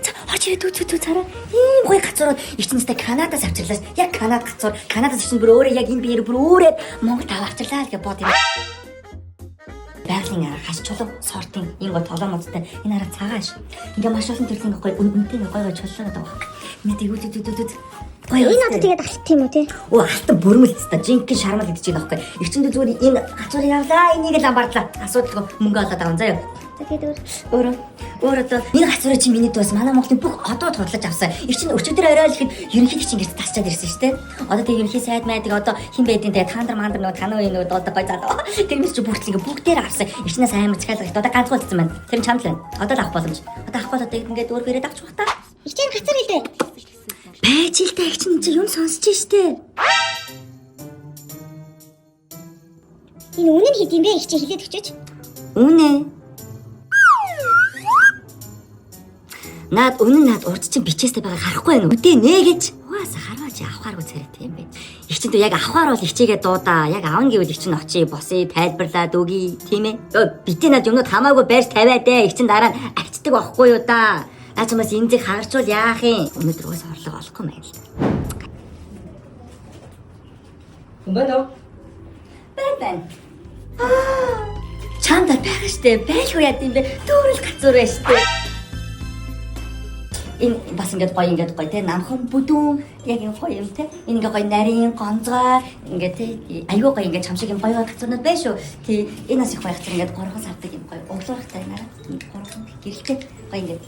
За орж ирээд үз үз цараа. Ийм гоё гацуурууд ичнэстэй Канадаас авчирлаа. Яг Канад гацуур. Канадаас ичнэ бүр өөрөө яг энэ биеэр бүр өөрөө Монгол тав авчирлаа л гэж бод юм. Байгалийн хаш чулуу сортын ийм гоё толоомодтой энэ араа цагааш. Ингээ маш олон төрлийн гоё үнэтэй гоё гоё чулуу гэдэг баг. Мэдээ үз үз үз үз. Гоё. Энэ одоо тэгээд алт тийм үү те? Өө алтан бүрмэл та жинхэнэ шармал гэдэг чинь аахгүй. Эрчэндээ зүгээр энэ гацуурыг авлаа, энийг л амбарлаа. Асуудалгүй мөнгө олоод аван заяа. За тэгээд өөр Өөрөө өөр одоо энэ гацуурыг чи миний дүүс манай Монголын бүх одууд худлаж авсан. Эрчин өчигдөр орой л ихэд ерөнхийлөгч чинь гэрт тасчаад ирсэн шүү дээ. Одоо тэг ерөнхий сайд майдаг одоо хин байдیں۔ Тэгээ таандар маандар нөгөө танаа үеийн нөгөө одоо гой залуу. Тэрнээс чи бүртэл ингээ бүгдээр авсан. Эрчнээс амар захиалга ихтэй одоо ганцхан үлдсэн байна. Тэр нь чамд л байна. Одоо л авах боломж. Одоо авахгүй бол одоо ингээд өөр гэрээд авчих бах та. Ичэн гацар хэлээ. Байж л та их чинь энэ юм сонсч штэ. Энэ үнэн нь хэд юм бэ? Ичэн хэлээд өгчөөч. Үнэ. Наад үнэн наад урд чинь бичээстэй байгаа харахгүй байна. Үдээ нэ гэж. Угаасаа харваа чи авахааргүй царайтай юм байна. Их чинь яг авахаар бол хичээгээ дуудаа. Яг авна гэвэл их чинь очие, босъё, тайлбарлаад өгье, тийм ээ. Битээ наад юмнууд хамаагүй барьж тавиад ээ. Их чинь дараа нь арчдаг байхгүй юу да. Наа чи бас энэ зэг хагарчвал яах юм? Өнөөдөр угаасаа орлого олохгүй юм байна л. Хүн байна уу? Бай байна. Чамд байгаа штэ. Байлгүй яд юм бэ? Дүүрэл гацуур байна штэ. Энэ бас ингээд гоё ингээд гоё те намхан бүдүүн яг юм гоё юм те энэ ингээд гоё нарийн гонцгой ингээд те айгүй гоё ингээд чам шиг юм гоё гоё гацуурнууд байна шүү. Тий энэ бас их гоё гацуур ингээд 3 сардаг юм гоё углуурхтай нараа 3 гэрэлтэй гоё ингээд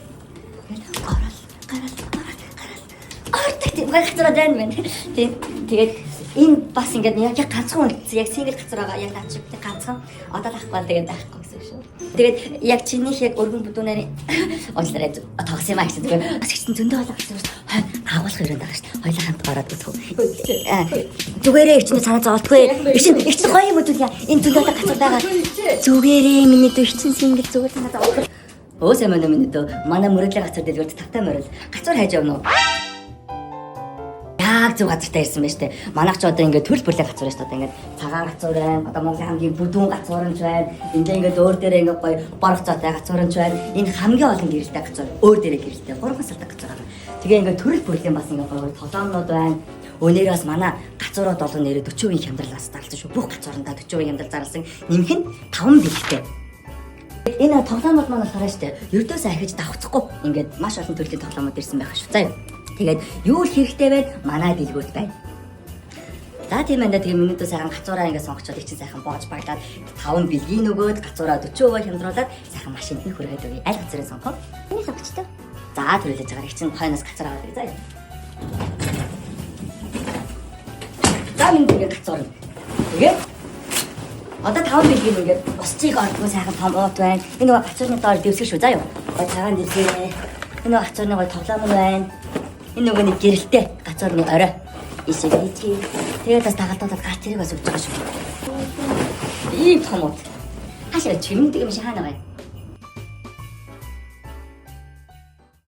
ингээд орол гарал орол гарал ордог тийм гоё гацуурууд байна мэн. Тий тэгээд энэ бас ингээд яг ганцхан үлдсэн яг сингл гацуур байгаа яг над шиг тэг ганцхан одоо л авахгүй бол тэгээд байхгүй гэсэн үг шүү. Тэгээд яг чинийх яг өргөн бүдүүнээр уучлаарай тогсон юм а гэсэн зүгээр бас ихсэн зөндөө олон гэсэн үг хойно агуулах өрөөнд байгаа шүү дээ. Хоёлаа хамт ороод үзэх үү. Зүгээрээ ихчний санаа зовлтгүй. Ихчин ихчин гоё юм үзүүлье. Энэ зөндөө олон гацуур байгаа. Зүгээрээ миний дүү ихчин сингл зүгээр санаа зовлтгүй. Өө сайн мөн миний дүү манай мөрөдлийн гацуур дэлгүүрт тавтай морил. Гацуур хайж явна уу? Яг зөв газартай ирсэн байж тээ. Манайх ч одоо ингээд төрөл бүрлийн газар байна шүү дээ. Одоо ингээд цагаан газар байна. Одоо Монголын хамгийн бүдүүн газар нь ч байна. Энд ингээд өөр дээрээ ингээд гоё борох зоотой газар нь ч байна. Энэ хамгийн олон гэрэлтэй газар. Өөр дээрээ гэрэлтэй. 3 сартай газар байна. Тэгээ ингээд төрөл бүрлийн бас ингээд гоё толоомнууд байна. Өнөөдөр бас манай газрууд болон нэрээ 40% хямдралаас зарласан шүү. Бүх газруудаа 40% хямдрал зарласан. Нэмэх нь 5 бэлгтэй. Энэ тоглоомууд маань болохоор шүү дээ. Ердөөсөө ахиж давхцахгүй ингээд маш олон төрлийн тоглоомууд ирсэн байх шүү. За юу. Тэгээд юу л хэрэгтэй вэ? Манай дэлгүүрт байна. За тийм байна да. Тэгээ миний дүү сайхан гацуураа ингээд сонгочоод их чинь сайхан боож баглаад 5 бэлгийн нөгөөд гацуураа 40% хямдруулаад сайхан машинд нь хүргээд өгье. Аль гацуурыг сонгох вэ? Энийг сонгочтой. За төрөлж байгаа их чинь хойноос гацуур аваад ирье. За юу. За миний ингээд гацуур. Тэгээд одоо 5 бэлгийн ингээд бусцыг ордгоо сайхан том уут байна. Энэ нөгөө гацуурны доор дэвсгэр шүү. За юу. Гой цагаан дэвсгэр. Энэ нөгөө гацуурны гой тоглоом нь байна. Энэ нөгөө нэг гэрэлтэй гацуурны орой. Ишиг хийчихье. Тэгээд бас дагалдуулаад гац тэрийг бас өгч байгаа шүү. Ийм том уут. Хаашаа чимдэг юм шиг хаана байна?